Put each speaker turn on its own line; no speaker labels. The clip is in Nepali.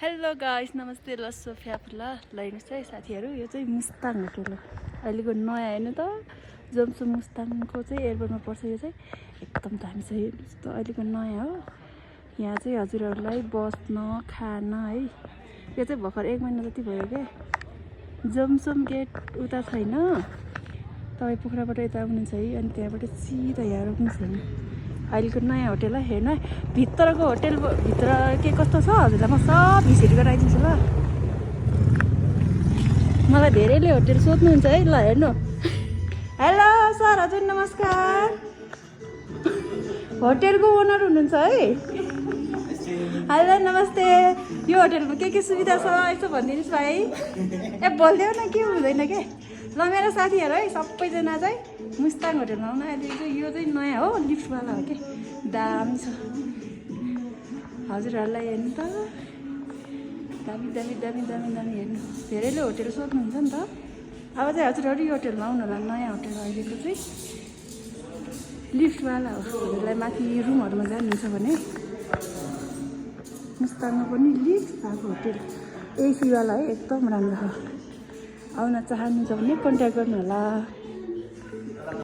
हेलो गाइस, नमस्ते। ल सोफिया ल हेर्नुहोस् है साथीहरू, यो चाहिँ मुस्ताङ होटल हो। अहिलेको नयाँ हेर्नु त, जम्सु मुस्ताङको चाहिँ एयरपोर्टमा पर्छ। यो चाहिँ एकदम दामी छ। हेर्नुहोस् त, अहिलेको नयाँ हो। यहाँ चाहिँ हजुरहरूलाई बस्न खाना है, यो चाहिँ भर्खर 1 महिना जति भयो क्या। जमसम गेट उता छैन, तपाईँ पोखराबाट यता आउनुहुन्छ है, अनि त्यहाँबाट सिधा यहाँ रोक्नु छैन। अहिलेको नयाँ होटेल है, हेर्नु है भित्रको होटेल भित्र के कस्तो छ हजुरलाई म सब भिजिट गराइदिन्छु ल। मलाई धेरैले होटेल सोध्नुहुन्छ है। ल हेर्नु, हेलो सर, हजुर नमस्कार। होटेलको ओनर हुनुहुन्छ है? हेलो नमस्ते। यो होटेलमा के सुविधा छ यसो भनिदिनुहोस् भाइ। ए बोलिदेऊ न, के हुँदैन के। ल मेरो साथीहरू है, सबैजना चाहिँ मुस्ताङ होटेलमा आउनु। अहिले चाहिँ यो चाहिँ नयाँ हो, लिफ्टवाला हो कि, दामी छ। हजुरहरूलाई हेर्नु त, दामी दामी दामी दामी दामी हेर्नु। धेरैले होटेल सोध्नुहुन्छ नि त। अब चाहिँ हजुरहरू यो होटेलमा आउनु होला। नयाँ होटेल अहिलेको चाहिँ लिफ्टवाला हो। हजुरलाई माथि रुमहरूमा जानुहुन्छ भने मुस्ताङमा पनि लिफ्ट भएको होटेल, एसीवाला है, एकदम राम्रो छ। आउन चाहनुहुन्छ भने कन्ट्याक्ट गर्नु होला।